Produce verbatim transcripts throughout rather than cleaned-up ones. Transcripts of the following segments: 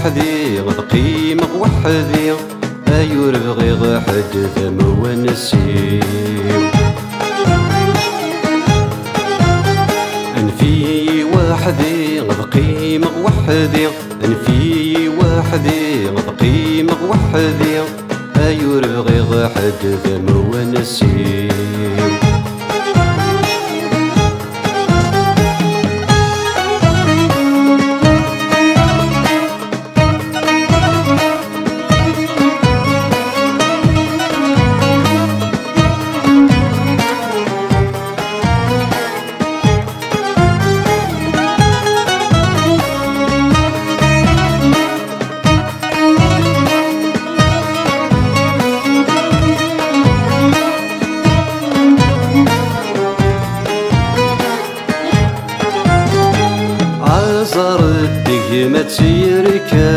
Weḥdi, ad qqimeɣ weḥdi, ay ur bɣiɣ ḥedd d amwansi-w. Anef-iyi weḥdi, ad qqimeɣ weḥdi, anef-iyi weḥdi, ad qqimeɣ weḥdi, ay ur bɣiɣ ḥedd d amwansi-w. Aẓar deg-m ad tt-yerka,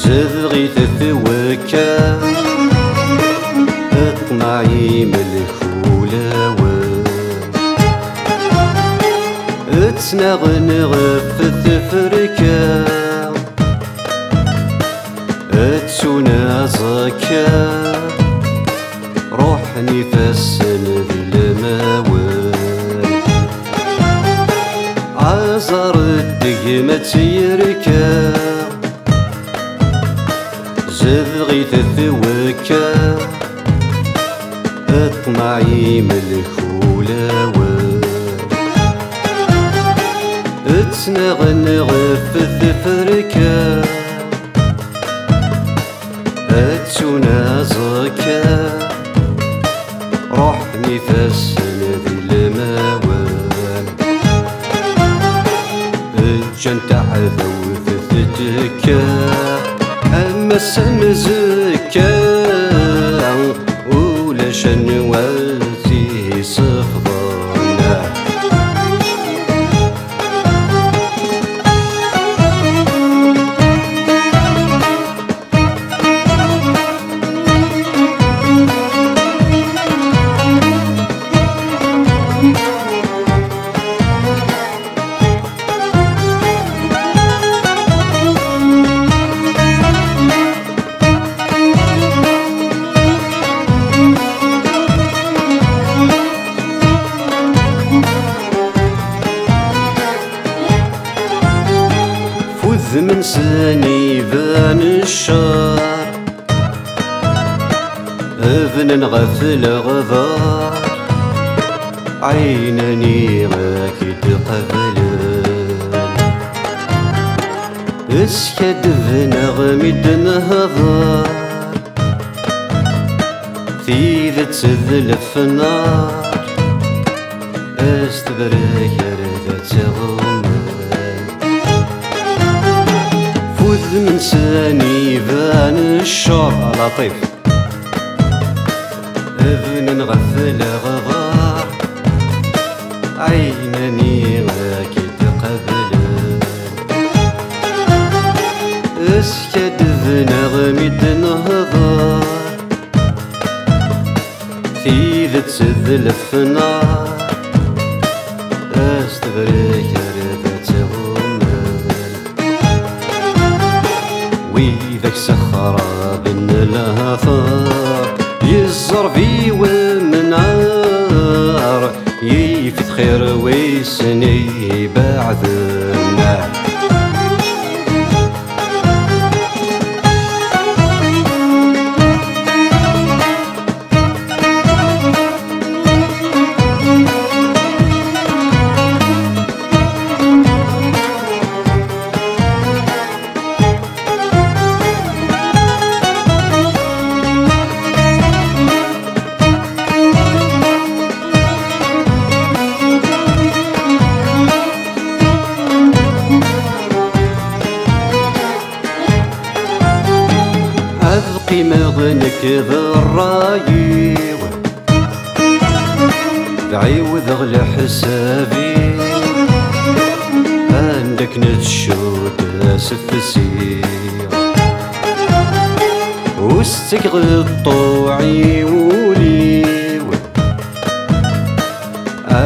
zedɣ-it twekka, ṭṭmeɛ imelk ulawen, ttnaɣen ɣef tefrka. Ttun aẓekka, ruḥen ifassen di lmawen. Aẓar deg-m ad tt-yerka, zedɣ-it twekka, ṭṭmeɛ imelk ulawen. Ttnaɣen ɣef tefrka, ttun aẓekka, ruḥen ifassen di lmawen. Ǧǧan taɛdawt tettekka, am ass am zekka, ulac anwa tt-isefḍen. F udem-nsen iban ccer, bnan ɣef leɣbar, ɛinani ad k-id-qablen. Skaddben-aɣ mi d-nehḍer, tidet d lefnar, s tebrek ar d tt-iɣummen. F udem-nsen iban ccer, a Laṭif. Bnan ɣef leɣbar, ɛinani ad k-id-qablen. Skaddben-aɣ mi d-nehḍer, tidet d lefnar, s tebrek ar d tt-iɣummen. Widak sexraben leɛtar, yeẓẓerb i wemnar, yif-it xir wissen ibeɛden. Ad qqimeɣ nekk d ṛṛay-iw, d ɛiwdeɣ leḥsab-iw, anda akken tcudd asefsi. Ur s-ttakeɣ ṭṭuɛ i wul-iw,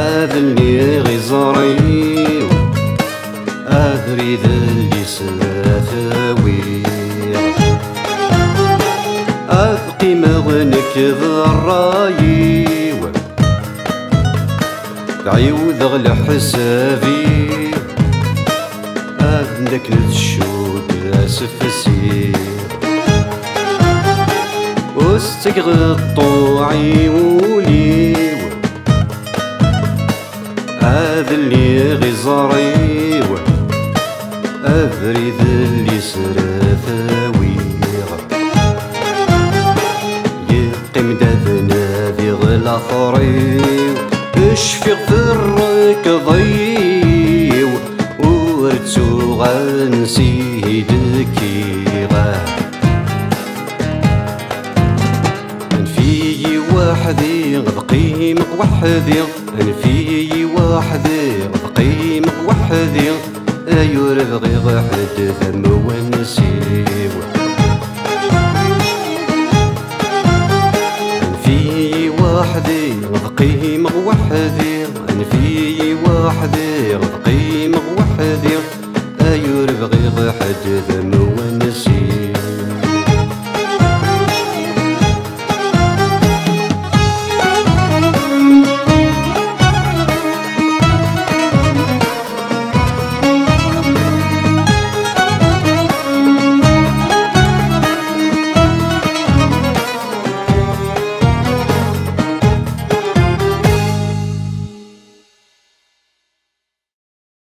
ad lniɣ iẓri-w, ad Abrid-nni s-tawiɣ, ad qqimeɣ nekk d ṛṛay-iw, ɛiwdeɣ leḥsab-iw, ad nekk d cud asefsi. Ur s-ttgeɣ ṭṭuɛ i wul-iw, ad lliɣ iẓri-w, abrid-nni s-tawiɣ. Yeqqim-d ad nadiɣ laxer-iw, cfiɣ terrekḍ-iw, ur ttuɣ ansi i d-kkiɣ. Anef-iyi weḥd-i, ad qqimeɣ weḥd-i. Anef-iyi weḥd-i, ad qqimeɣ weḥd-i. Ay ur bɣiɣ ḥedd d amwanes-iw. Anef-iyi weḥd-i, ad qqimeɣ weḥd-i. Anef-iyi weḥd-i, ad qqimeɣ